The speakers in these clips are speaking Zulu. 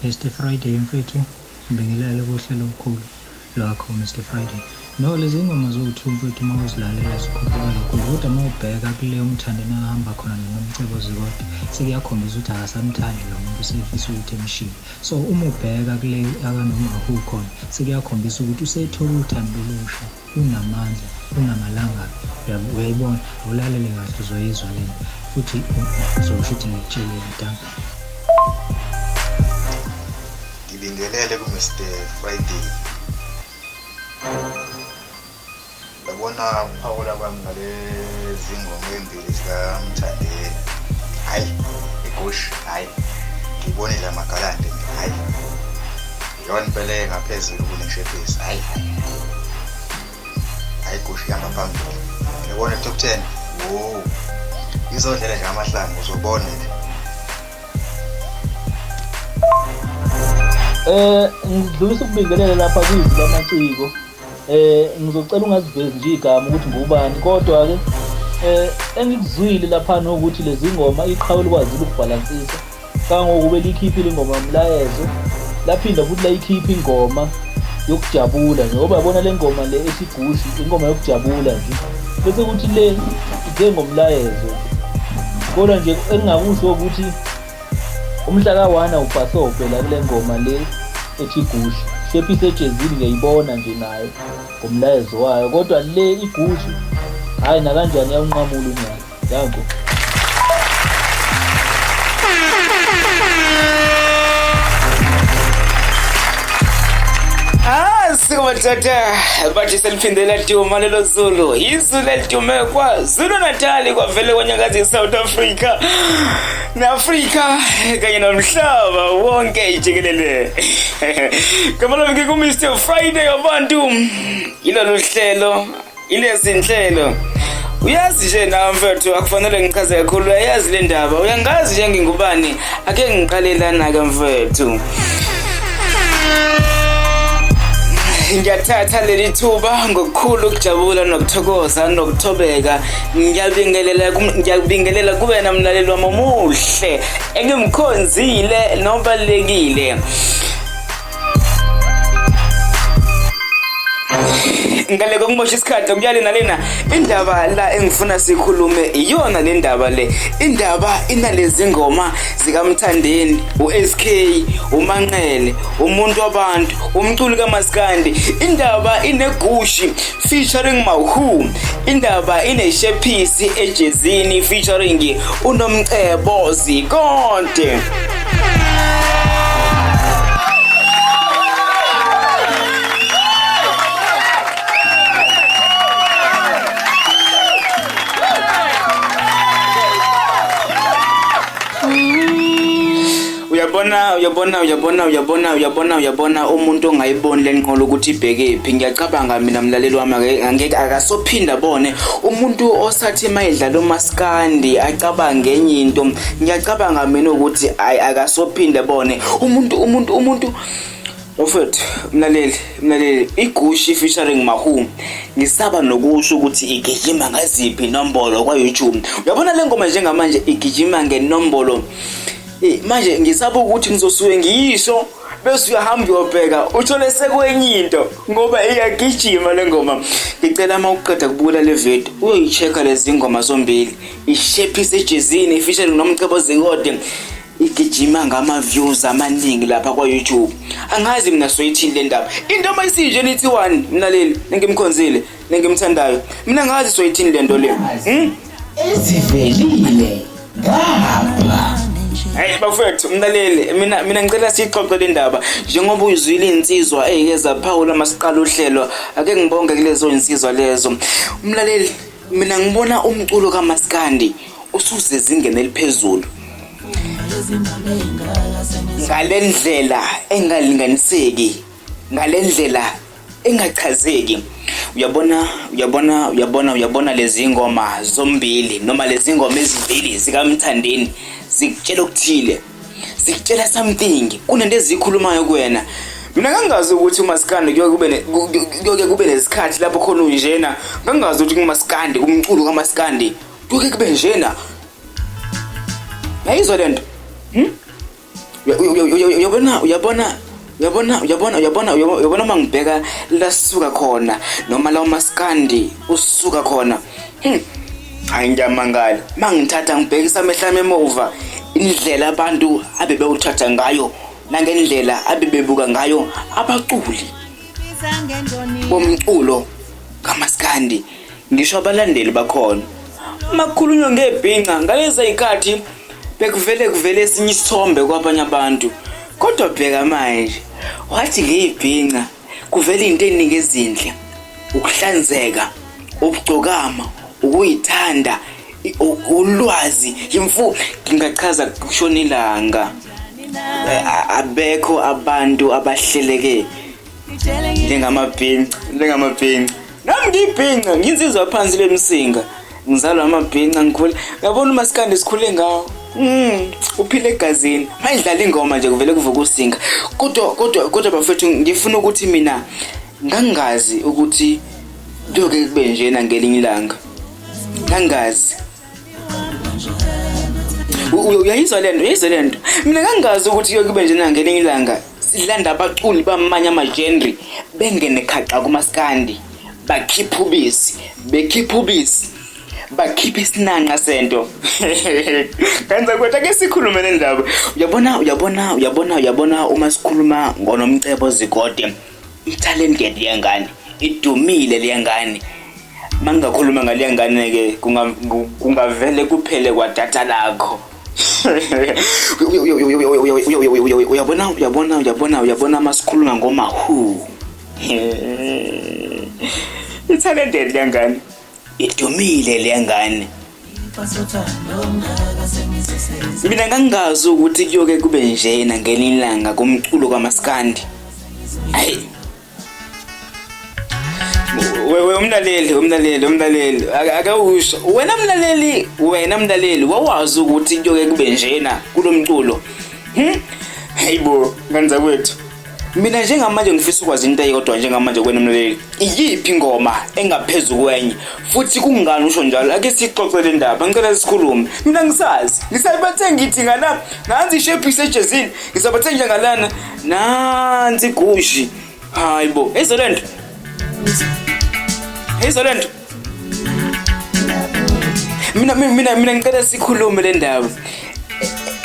Mr Friday mfethu ngibingelele kuhlelo olukhulu lwakho Mr Friday. No lezi ngoma zowu-two mfethu uma uzilalela zikhuphuka kakhulu kodwa uma ubheka kule uMthandeni ahamba khona noNomcebo Zikode sekuyakhombisa ukuthi akasamthandi lo muntu usefisa ukuthi emshiye. So uma ubheka kule akaNomahu khona sekuyakhombisa ukuthi usethole uthando olusha unamandla unamalangabi uyabo uyayibona awulalele kahle uzoyizwa lento futhi uzosho ukuthi ngikutshelile danko. Ngibingelele ku Mr Friday. Yabona ukuphawula kwami ngalezi ngoma ey'mbili zikaMthandeni. Hhayi, igushi, hhayi. Ngibone nje amagalante mina, hhayi. Iyona impela engaphezulu kuneshepisi, hhayi hhayi. Hhayi igushi ihamba phambili. Yabona top 10, wo. Izodlela nje amahlanga uzobona nje. Ngidlulisa ukubingelela lapha kwizwi lamaciko. Ngizocela ungazivezi nje igama ukuthi ngubani kodwa ke engikuzwile lapha nokuthi lezi ngoma iqhawe likwazile ukubhalansisa kangokuba likhiphile ingoma yomlayezo laphinda futhi layikhipha ingoma yokujabula nje ngoba yabona le ngoma le ethi gushi ingoma yokujabula nje bese kuthi le ize ngomlayezo kodwa nje engingakusho ukuthi umhla ka-1 awubhasobhe la kule ngoma le ethi igushi shephise ejezini ngiyayibona nje nayo ngomlayezo wayo kodwa le igushi hhayi nakanjani iyawunqamula unyaka danko. Siko madoda bathi seliphinde laduma lelo Zulu izulu elidume kwaZulu Natal kwavele kwanyakaza iSouth Africa neAfrika kanye nomhlaba wonke jikelele. Gama lami ngingu-Mr Friday wabantu yilolu hlelo ilezi nhlelo uyazi nje nawe mfethu akufanele ngichaze kakhulu uyayazi le ndaba uyangazi nje ngingubani ake ngiqale lana-ke mfethu ngiyathatha leli thuba ngokukhulu ukujabula nokuthokoza nokuthobeka ngiyabingelela ngiyakubingelela kube namlaleli wami omuhle engimkhonzile nobalulekile ngale kokumosha isikhathi okuyale nalena indaba la engifuna sikhulume iyona le ndaba le indaba inalezi ngoma zikaMthandeni uSK uManqele umuntu wabantu umculi kaMaskandi indaba inegushi featuring Mawhu indaba ineshephisi ejezini featuring uNomcebo Zikonde Uyabona uyabona uyabona uyabona uyabona uyabona umuntu ongayiboni lenqola ukuthi ibhekephi ngiyacabanga mina mlaleli wami angeke akasophinda bone umuntu osathi mayidlala umaskandi acabange enye into ngiyacabanga mina ukuthi ayi akasophinda bone umuntu umuntu umuntu Mfethu mlaleli mlaleli igushi featuring Mahu ngisaba nokusho ukuthi igijima ngaziphi inombolo kwa YouTube uyabona le ngoma njengamanje igijima ngenombolo manje ngisaba ukuthi ngizosuke ngiyisho bese uyahamba uyobheka uthole sekwenye into ngoba iyagijima le ngoma ngicela uma uqeda kubukela le video uyoyi-check-a lezi ngoma zombili ishephise ejezini featuring Nomcebo Zikode igijima ngama-views amaningi lapha kwa-YouTube angazi mina soyithini le ndaba into uma isinje nithi one mlaleli nengimkhonzile nengimthandayo mina ngazi soyithini le nto le hmm? Ezivelile ngapha. Hey bafethu mlaleli mina mina ngicela sixoxe le ndaba njengoba uyizwile insizwa eyike zaphawula masiqala uhlelo ake ngibonge kulezo insizwa lezo umlaleli mina ngibona umculo kaMaskandi usuzezingeni eliphezulu ngale ndlela engalinganiseki ngale ndlela engachazeki uyabona uyabona uyabona uyabona lezi ngoma zombili noma lezi ngoma ezimbili zikaMthandeni zikutshela okuthile zikutshela something kunento ezikhulumayo kuwena mina ngangazi ukuthi umaskandi kuyoke kube kuyoke kube nesikhathi lapho khona unjena ngangazi ukuthi kumaskandi umculo kamaskandi kuyoke kube njena yayizwa lento hmm? Uyabona, uyabona, uyabona, uyabona, uyabona, uyabona uma ngibheka la sisuka khona noma la umaskandi usuka khona. Hayi, ngiyamangala uma ngithatha ngibhekisa amehlo ami emuva, indlela abantu abebewuthatha ngayo nangendlela abebebuka ngayo abaculi bomculo kamaskandi, ngisho abalandeli bakhona. Uma kukhulunywa ngebhinca ngalezi zikhathi bekuvele kuvele esinye isithombe kwabanye abantu, kodwa bheka manje, wathi ngeyibhinca kuvele into eningi ezinhle, ukuhlanzeka, ukugcokama, ukuyithanda, ulwazi, imfu. Ngingachaza kushona ilanga. Abekho abantu abahleleke njengamabhinca, njengamabhinca. Nami ngiyibhinca, nginsizwa phansi lemsinga, ngizalwa amabhinca, ngikhule uyabona umasikandi sikhule ngawo. Uphile egazini. Mayidlala ingoma nje kuvele kuvuka usinga. Kodwa bafethu, ngifuna ukuthi mina ngangazi ukuthi kuyoke kube njena ngelinye ilanga. Ngangazi. Uyayizwa lento, uyayizwa lento. Mina ngangazi ukuthi kuyoke kube njena ngelinye ilanga. Silanda abaculi bamanye ama-genre bengene khaxa kumaskandi, bakhipha ubisi, bekhipha ubisi, bakhipha isinanqa sento. Kanza kodwa ake sikhulume le ndaba. Uyabona, uyabona, uyabona, uyabona uma sikhuluma ngoNomcebo Zikode, i-talented leyangane, idumile leyangane. Mangingakhuluma ngaleya ngane ke kungavele kuphele kwadatha lakho. Uyabona, uyabona, uyabona, uyabona masikhuluma ngoMahu. I-talented leyangane, idumile leyangane. Mina ngangingazi ukuthi kuyoke kube njena ngelinye ilanga kumculo kamaskandi. Hayi. Wewe umlaleli, umlaleli, umlaleli, akawusho. Wena mlaleli, wena mlaleli, wawazi ukuthi kuyoke kube njena kulomculo. Hayibo, ngane kwethu. Mina njengamanje ngifisa ukwazi into eyodwa njengamanje kwena mlaleli. Iyiphi ingoma engaphezulu kwenye? Futhi kungani usho njalo? Ake sixoxe le ndaba, ngicela sikhulume. Mina ngisazi. Ngisabathe ngithi ngala, nansi ishephisi ejezini. Ngisabathe nje ngalana, nansi igushi. Hayibo, ezo lento. Ezo lento. Mina ngicela sikhulume le ndaba.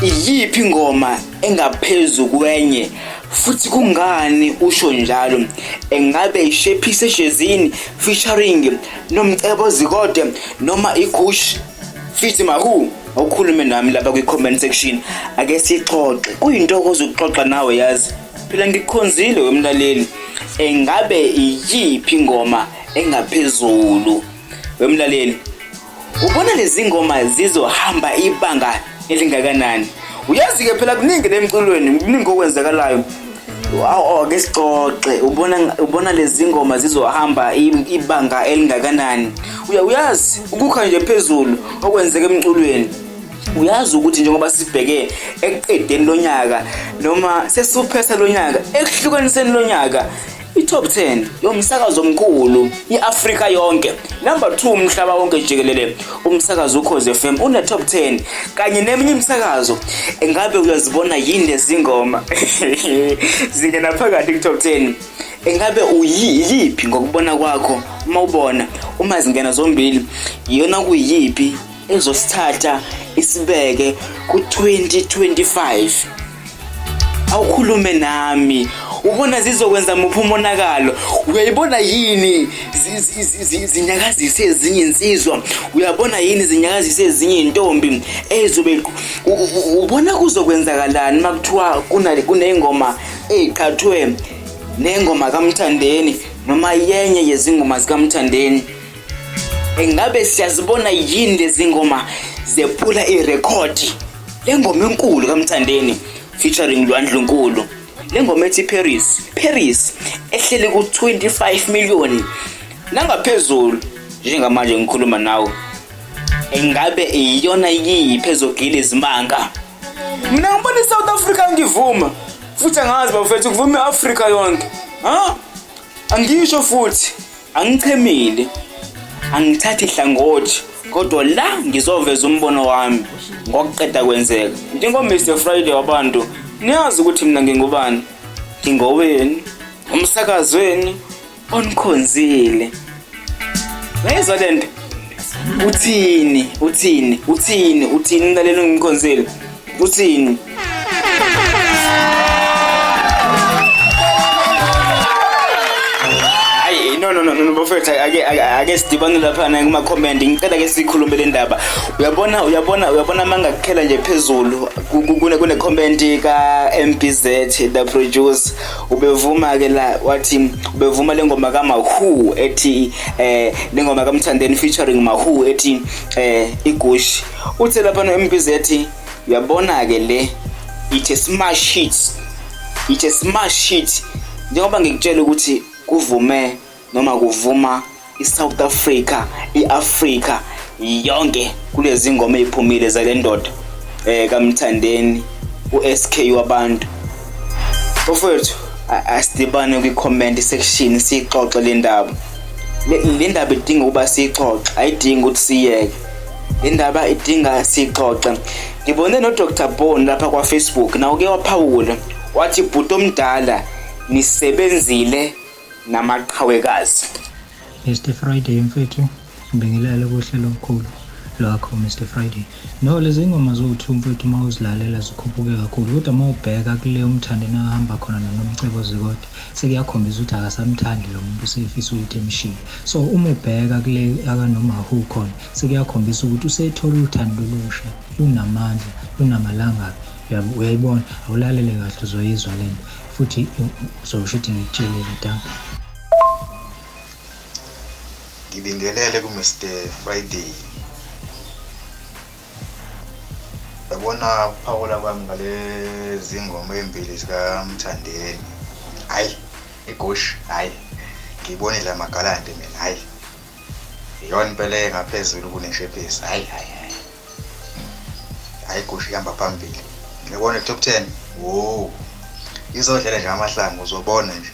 Iyiphi ingoma engaphezulu kwenye? Futhi kungani usho njalo? Engabe ishephisi ejezini featuring Nomcebo Zikode noma igush fithi Mahu? Awukhulume nami lapha kwi-comment section, ake sixoxe. Kuyintokozo ukuxoxa nawe, yazi phela ngikukhonzile wemlaleli. Engabe iyiphi ingoma engaphezulu wemlaleli? Ubona lezi ngoma zizohamba ibanga elingakanani? Uyazi-ke phela kuningi lemculweni, kuningi okwenzakalayo. Ake sixoxe, ubona lezi ngoma zizohamba ibanga elingakanani? Uyazi ukukha nje phezulu okwenzeka emculweni. Uyazi ukuthi njengoba sibheke ekuqedeni lonyaka noma sesuphetha lonyaka, ekuhlukaniseni lonyaka, i-top 10 yomsakazo omkhulu i-Afrika yonke, number 2 umhlaba wonke jikelele, umsakazo Ukhozi FM une top 10 kanye neminye imisakazo. Engabe uyazibona yini lezi ngoma zingena phakathi ku top 10? Engabe uyiphi ngokubona kwakho, uma ubona uma zingena zombili, iyona kuyiphi ezosithatha isibeke ku-2025? Awukhulume nami, ubona zizokwenza muphi umonakalo? Uyayibona yini zinyakazise ezinye insizwa? Uyabona yini zinyakazise ezinye intombi ezobe ubona kuzokwenzakalani makuthiwa kunengoma eziqhathwe nengoma kaMthandeni noma yenye yezingoma zikaMthandeni? Engabe siyazibona yini lezi ngoma zephula irekhodi lengoma enkulu kaMthandeni featuring Lwandlunkulu, lengoma ethi Paris Paris, ehleli ku-25 million nangaphezulu njengamanje ngikhuluma nawe? Engabe iyona yiphi ezogila izimanga? Mina ngibona iSouth Africa ngivuma, futhi angazi bafethu, kuvuma iAfrika yonke. Ha, angisho futhi angichemile, angithathi hlangothi, kodwa la ngizoveza umbono wami ngokuqeda kwenzeka njengo Mr Friday wabantu. Niyazi ukuthi mina ngingubani? Ngingowenu, umsakazi wenu onikhonzile. Uyayizwa le nto? Uthini? Uthini? Uthini? Uthini mlaleli ongikhonzile? Uthini? Hayi no no no no bafethu, ake sidibane lapha na kuma comment. Ngicela ke sikhulume le ndaba. Uyabona, uyabona, uyabona, mangakukhela nje phezulu kune comment ka MPZ the producer. Ubevuma ke la, wathi ubevuma le ngoma ka Mahu ethi le ngoma kaMthandeni featuring Mahu ethi iGushi. Uthe lapha no MPZ, uyabona ke le, it's a smash hit, it's a smash hit. Njengoba ngikutshela ukuthi kuvume noma kuvuma iSouth Africa, iAfrica yonke kulezi ngoma eziphumile zale ndoda kaMthandeni, uSK wabantu. Bafowethu, asidibane kwi-comment section siyixoxe le ndaba. Le ndaba idinga ukuba siyixoxe, ayidingi ukuthi siyeke. Le ndaba idinga siyixoxe. Ngibone no-Dr Bone lapha kwa-Facebook, nawe uke waphawula wathi, "Bhuti omdala, nisebenzile namaqhawekazi." Mr Friday mfethu, ngibingelele kuhlelo omkhulu lwakho Mr Friday. No, lezi ngoma zowu-two mfethu, uma uzilalela zikhuphuke kakhulu, kodwa uma ubheka kule uMthandeni ahamba khona noNomcebo Zikode, sekuyakhombisa ukuthi akasamthandi lo muntu, usefisa ukuthi emshiye. So uma ubheka kule akanoMahu khona, sekuyakhombisa ukuthi usethola uthando olusha, lunamandla, lunamalangabi. Uyayibona, awulalele kahle, uzoyizwa le nto futhi uzosho ukuthi ngikutshelile. Danko. Ngibingelele ku-Mr Friday. Yabona, ukuphawula kwami ngalezi ngoma ey'mbili zikaMthandeni, hhayi iGushi, hhayi ngiyibonile amagalante mina, hhayi iyona impela engaphezulu kuneShepisi. Hhayi hhayi hhayi hhayi, iGushi ihamba phambili. Ngiyabona top 10, wo, izodlela nje amahlanga, uzobona nje.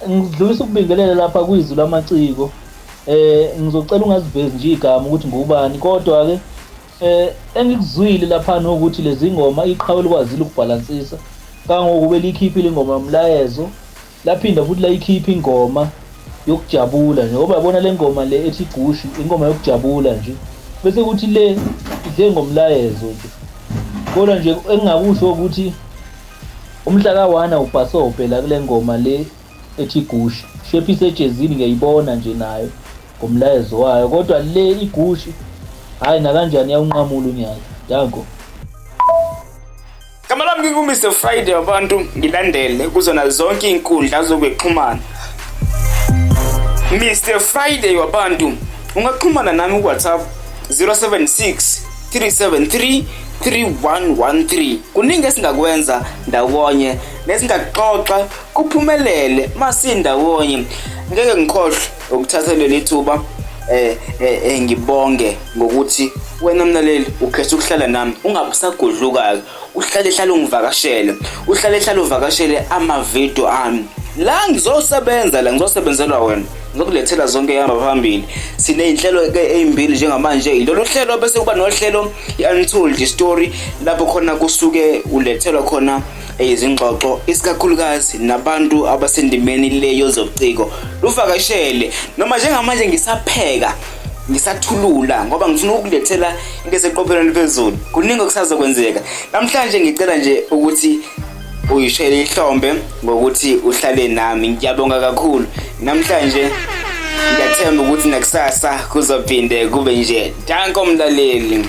Ngidlulisa ukubingelela lapha kwizwi lamaciko. Ngizocela ungazivezi nje igama ukuthi ngubani, kodwa ke engikuzwile lapha nokuthi lezi ngoma iqhawe likwazile ukubhalansisa kangokuba likhiphile ingoma yomlayezo, laphinda futhi layikhipha ingoma yokujabula nje, ngoba yabona le ngoma le ethi Gushi ingoma yokujabula nje, bese kuthi le idle ngomlayezo nje. Kodwa nje engingakusho ukuthi umhla ka-1 awubhasobhe la kule ngoma le ethi Gushi. Shephise ejezini, ngiyayibona nje nayo ngomlayezo wayo, kodwa le iGushi hhayi nakanjani iyawunqamula unyaka. Danko. Gama lami ngingu-Mr Friday wabantu. Ngilandele kuzona zonke iy'nkundla zokuxhumana, Mr Friday wabantu. Ungaxhumana nami ku-WhatsApp 076 373 3113. Kuningi esingakwenza ndawonye nesingakuxoxa kuphumelele masindawonye. Ngeke ngikhohlwe ukuthatha leli thuba ngibonge ngokuthi wena mlaleli ukhetha ukuhlala nami, ungabe usagudluka-ke, uhlale hlale ungivakashele, uhlale hlale uvakashele amavidiyo ami. La ngizosebenza, la ngizosebenzelwa wena, ngizokulethela zonke ihamba phambili. Siney'nhlelo-ke ey'mbili njengamanje, ilolu hlelo bese kuba nohlelo i-Untold Story, lapho khona kusuke ulethelwa khona izingxoxo isikakhulukazi nabantu abasendimeni leyo zobuciko. Luvakashele noma njengamanje ngisapheka, ngisathulula, ngoba ngifuna ukukulethela into eseqophelweni eliphezulu. Kuningi okusazokwenzeka. Namhlanje ngicela nje ukuthi uyishayele ihlombe ngokuthi uhlale nami. Ngiyabonga kakhulu namhlanje, ngiyathemba ukuthi nakusasa kuzophinde kube nje. Danko mlaleli.